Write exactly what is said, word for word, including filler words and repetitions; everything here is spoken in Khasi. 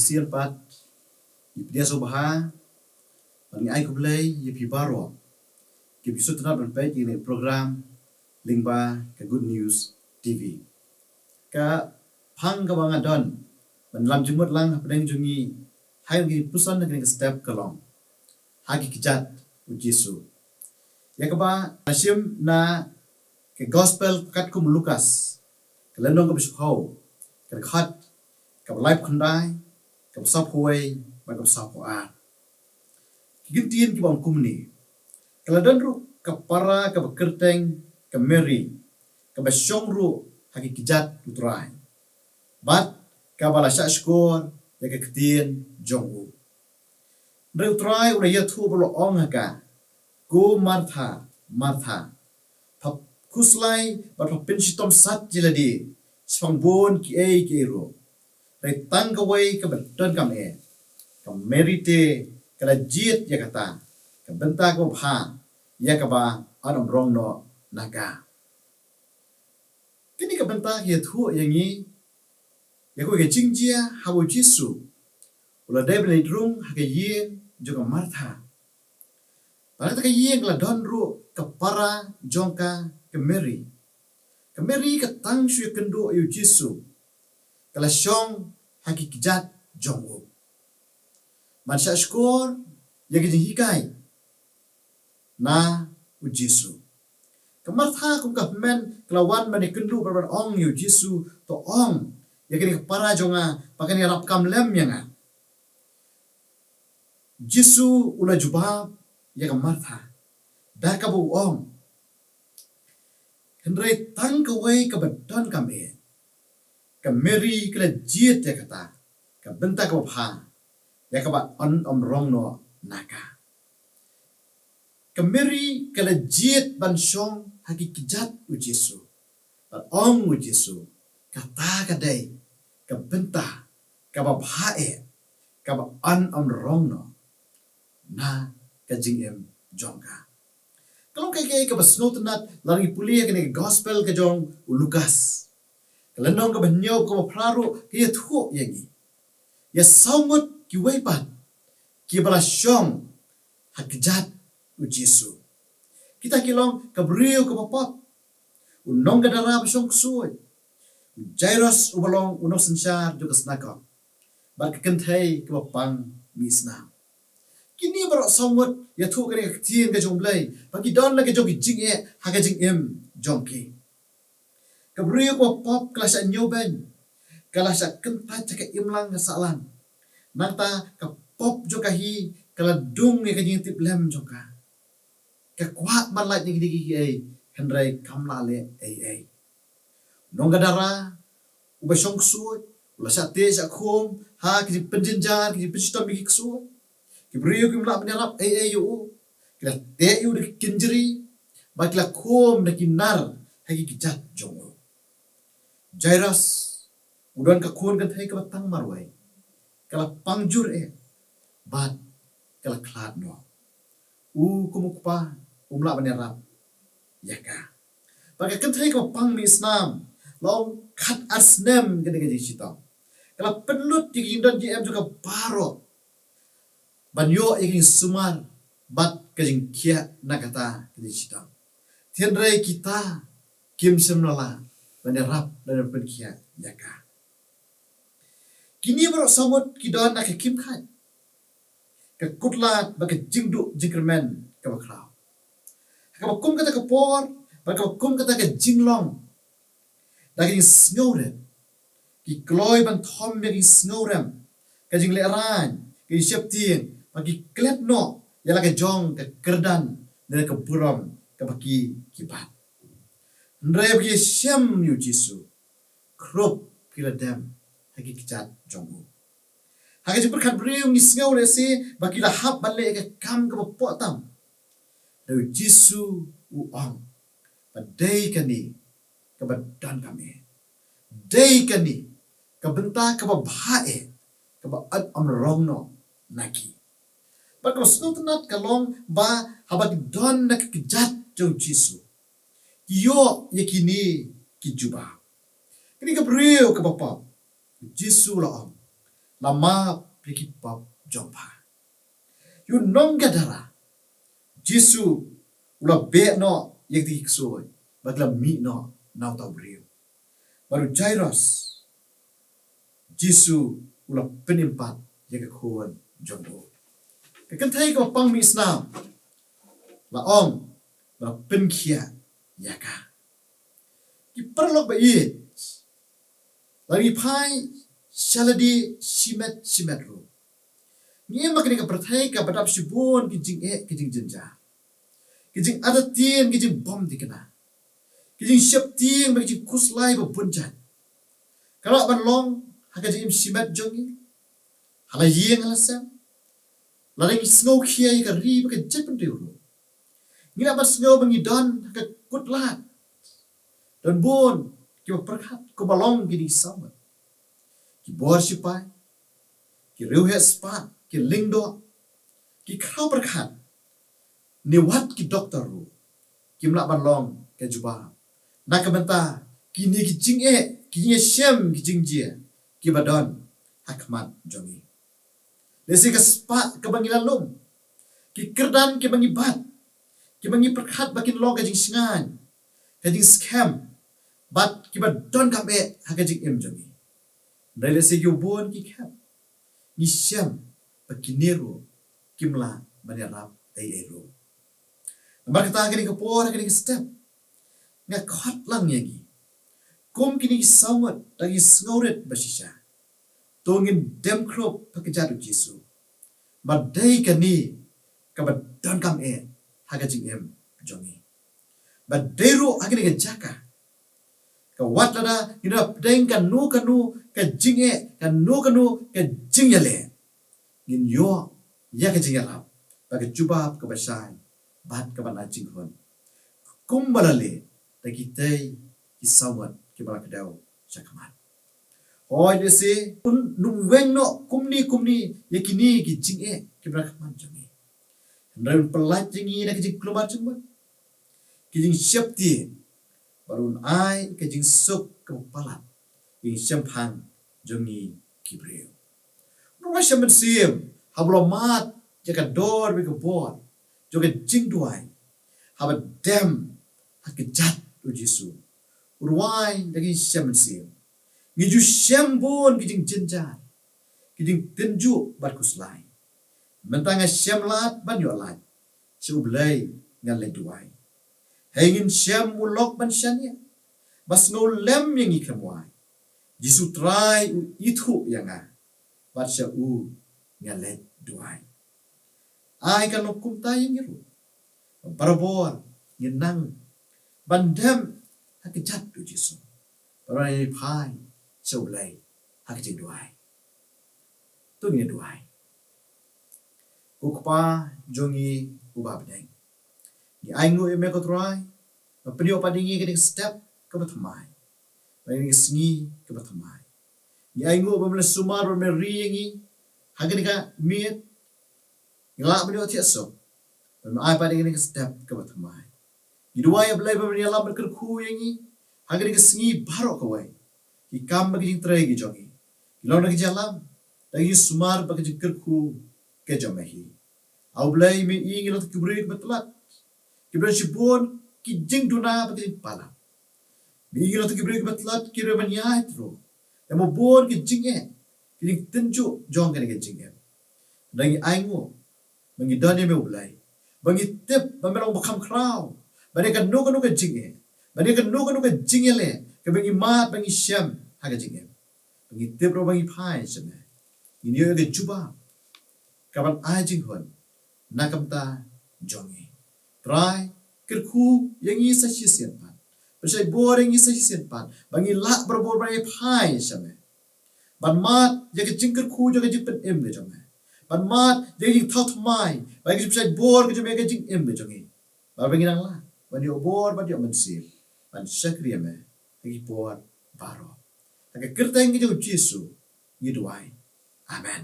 Sngewbha pat, ïa phi ïa sngewbha, ban ngi ai khublei ïa phi baroh kiba sngewtynnat ban peit ïa kane ka program lyngba ka Good News T V. Ka phang kaba nga don ban lam jingmut lang hapdeng jong ngi ha kine ki puson, ha kine ki step ka long: Ha ki kjat u Jisu. Ïa kaba la shim na ka Gospel katkum u Lukas, ka lynnong kaba shiphew, ka dkhot kaba laiphew khyndai, kaba sawphew wei bad kaba sawphew ar. Ki kyntien kiba ong kumne: Ka la don ruh ka para kaba kyrteng ka Mary, kaba shong ruh ha ki kjat u Trai, bad kaba la shahshkor ïa ka ktien jong u. Hynrei u Trai u la ïathuh bad u la ong ha ka: Ko Martha, Martha, pha khuslai bad pha pynshitom sat ïa lade shaphang bun kiei kiei ruh. Hynrei tang kawei kaba donkam eh, ka Mary te ka la jied ïa kata, ka bynta kaba bha, ïa kaba yn ym rong noh na ka. Kane ka bynta ka ïathuh ïa ngi ïa kawei ka jingjia haba u Jisu u la dei ban leit rung ha ka ïing jong ka Martha. Bad ha kata ka ïing ka la don ruh ka para jong ka, ka Mary. Ka Mary ka tang shu ïakynduh ïa u Jisu, ka la shong ha ki kjat jong u ban shahshkor ïa ka jinghikai na u Jisu. Ka Martha kum ka hynmen ka la wan ban ïakynduh bad ban ong ïa u Jisu, to ong ïa kane ka para jong nga ba kan ïarap kam lem ïa nga. Jisu u la jubab ïa ka Martha da kaba u ong: Hynrei tang kawei kaba donkam eh, ka Mary ka la jied ïa kata, ka bynta kaba bha, ïa kaba yn ym rong noh na ka. Ka Mary ka la jied ban shong ha ki kjat u Jisu. Bad ong u Jisu, kata ka dei ka bynta kaba bha eh, kaba yn ym rong noh na ka jingim jong ka. Ka long kaei kaei kaba sngewtynnat lada ngi pule ïa kane ka Gospel ka jong u Lukas. Ka lynnong kaba hynñiew, kaba phra ruh ka ïathuh ïa ngi ïa saw ngut kiwei pat kiba la shong ha kjat u Jisu. Kita ki long ka briew kaba pop, u nonggadara ba shong ksuid, u Jairus uba long u nongsynshar jong ka synagog, bad ka kynthei kaba pang mih snam. Kine baroh saw ngut ïathuh kane ka ktien ka jong U Blei ba ki don la ka jong ki jingeh ha ka jingim jong ki. Ka briew kaba pop ka la shah ñiewbeiñ, ka la shah kyntait ha ka imlang ka sahlang. Nangta ka pop jong ka hi ka la dung ïa ka jingtip lem jong ka. Ka kwah ban lait na kine kiei kiei, hynrei kam lah leh ei ei. Nonggadara uba shong ksuid u la shah teh shah khum ha ki jingpynjynjar, ki jingpynshitom ïa ki ksuid. Ki briew kim lah ban ïarap ei ei ïa u. Ki la teh ïa u da ki kynjri bad ki la khum da ki nar ha ki kjat jong u. Jairus u don ka khun kynthei kaba tang marwei, ka la pang jur eh bad ka la khlad noh. U kum u kpa um lah ban ïarap ïa ka. Bad ka kynthei kaba pang mih snam, la ong khat ar snem kane ka jingshitom, ka la pynlut ïa ka jingdon jingem jong ka baroh ban ïoh ïa ka jingsumar bad ka jingkhiah na kata ka jingshitom. Hynrei kita kim shym la lah ban ïarap lane ban pynkhiah ïa ka. Kine baroh saw ngut ki don ha ka khim khat, ka kutlad bad ka jingduh jingkyrmen kaba khraw. Ha kaba kum kata ka por bad kaba kum kata ka jinglong, da ka jingsngewrem, ki kloi ban thom ïa ka jingsngewrem, ka jinglehrain, ka jingsheptieng, bad ki klet noh ïa la ka jong ka kyrdan ne ka burom kaba ki ki bat. Hynrei ba ki ïashem ïa u Jisu, khrup ki la dem ha ki kjat jong u. Ha ka jingpyrkhat briew ngi sngew lehse ba ki la hap ban leh ïa ka kam kaba poh tam. Hynrei u Jisu u ong ba dei kane kaba donkam eh, dei kane ka bynta kaba bha eh, kaba yn ym rong noh na ki. Bad kaba sngewtynnat ka long ba haba ki don na ka kjat jong u Jisu, ki ïoh ïa kine ki jubab. Kane ka briew kaba pop, u Jisu u la ong, la map ïa ki pop jong pha. Ïa u nong Gadara, Jisu u la beh noh ïa ki ksuid bad ki la mih noh na uta u briew. Bad u Jairus, Jisu u la pynim pat ïa ka khun jong u. Ka kynthei kaba pang mih snam la ong, la pynkhiah ïa ka. Ki paralok ba ïeit, la ngi phai sha lade shimet shimet ruh. Ngi im ha kane ka pyrthei kaba dap shibun ki jingeh, ki jingjynjar, ki jingartatien, ki jingbymdei kane, ki jingsheptieng bad ki jingkhuslai ba bun jait. Ka lah ban long ha ka jingim shimet jong ngi, ha la ïing ha la sem, lada ngi sngew khia ïa ka ri bad ka jaitbynriew ruh. Ngi lah ban sngew ba ngi don ha ka kut lad. Don bun kiba pyrkhat kumba long kine ki saw ngut. Ki bor shipai, ki riewheh spah, ki lyngdoh, ki khraw pyrkhat, ne wat ki doktor ruh kim lah ban long ka jubab. Na ka bynta kine ki jingeh, ki jingïashem, ki jingjia kiba don ha khmat jong ngi. Lehse ka spah kaba ngi la lum, ki kyrdan kiba ngi bat, kiba ngi pyrkhat ba kin long ka jingshngaiñ, ka jingskhem, bad kiba donkam eh ha ka jingim jong ngi. Hynrei lehse ïa u bun ki khep, ngi shem ba kine ruh kim lah ban ïarap ei ei ruh. Namar kata ha kane ka por, ha kane ka step, nga khot lang ïa ngi kum kine ki saw ngut, da ngi sngewrit ba shisha. To ngin dem khrup ha ka kjat u Jisu. Ba dei kane kaba donkam eh ha ka jingim jong ngi. Ba dei ruh ha kane ka jaka, ka wat lada ngin da pdeng kano kano ka jingeh, kano kano ka jingïaleh, ngin ïoh ïa ka jingïarap bad ka jubab kaba shai bad kaba na jinghun, kumba la leh da kitei ki saw ngut kiba la kdew sha khmat. Hooid, lehse un ym weng noh kumne kumne ïa kine ki jingeh kiba na khmat jong ngi. Hynrei un pyllait ïa ngi na ki jingkulmar jingmut, ki jingsheptieng, bad un ai ka jingsuk kaba palat ïa ki jingshemphang jong ngi ki briew. Ngi rwai sha mynsiem haba la mad ïa ka dor bad ka bor jong ka jingduwai, haba dem ha ka kjat u Jisu. Ngi rwai da ka jingshem mynsiem. Ngi ju shem bun ki jingjynjar, ki jingtynjuh bad khuslai. Mynta nga shem lad ban ïoh lait sha U Blei, ngan leit duwai. Hei ngin shem u lok ban shaniah, ba sngewlem ïa ngi khlem wai. Jisu Trai u ithuh ïa nga, bad sha u ngan leit duwai. Ai kan long kumta ïa ngi ruh, barabor ngin nang ban dem ha ka kjat u Jisu, barabor ngin phai sha U Blei ha ka jingduwai. To ngin duwai. Ko Kpa jong ngi uba ha bneng, ngi ainguh ïa me ko Trai, ba pynïoh pat ïa ngi kane ka step kaba thymmai, ba kane ka sngi kaba thymmai. Ngi ainguh ba me la sumar, ba me ri ïa ngi ha kane ka miet. Ngi lah ban ïoh thiah suk ba me ai pat ïa ngi kane ka step kaba thymmai. Ngi duwai, A Blei, ba men ïalam bad kyrkhu ïa ngi ha kane ka sngi baroh kawei. Ki kam bad ki jingtrei ki jong ngi, ki long da ka jingïalam, da ka jingsumar bad ka jingkyrkhu ka jong me hi. A Blei, me i ngi long ki briew kiba tlot, kiba don shibun ki jingduna bad ki jingpalat. Me i ngi long ki briew kiba tlot, kiba ïaid ruh da bun ki jingeh, ki jingtynjuh jong kane ka jingim. Hynrei ngi ainguh ba ngi don ïa me, U Blei, ba ngi tip ba me long ba kham khraw ban ïa kano kano ka jingeh, ban ïa kano kano ka jingïaleh kaba ngi mad, ba ngi shem ha ka jingim. Ba ngi tip ruh ba ngi phai sha me, ngin ïoh ïa ka jubab kaban ai jinghun na ka bynta jong ngi. Trai, kyrkhu ïa ngi sa shisien pat, pynshait bor ïa ngi sa shisien pat, ba ngi lah barabor ban ïa phai sha me, ban mad ïa ka jingkyrkhu jong ka jingpynim ka jong me, ban mad ïa ka jingthaw thymmai bad ka jingpynshait bor ka jong me ha ka jingim ka jong ngi. Ba, ba ngin nang lah ban ïoh bor, ban ïoh mynsiem ban shakri ïa me ha ki por baroh. Ha ka kyrteng ka jong u Jisu ngi duwai. Amen.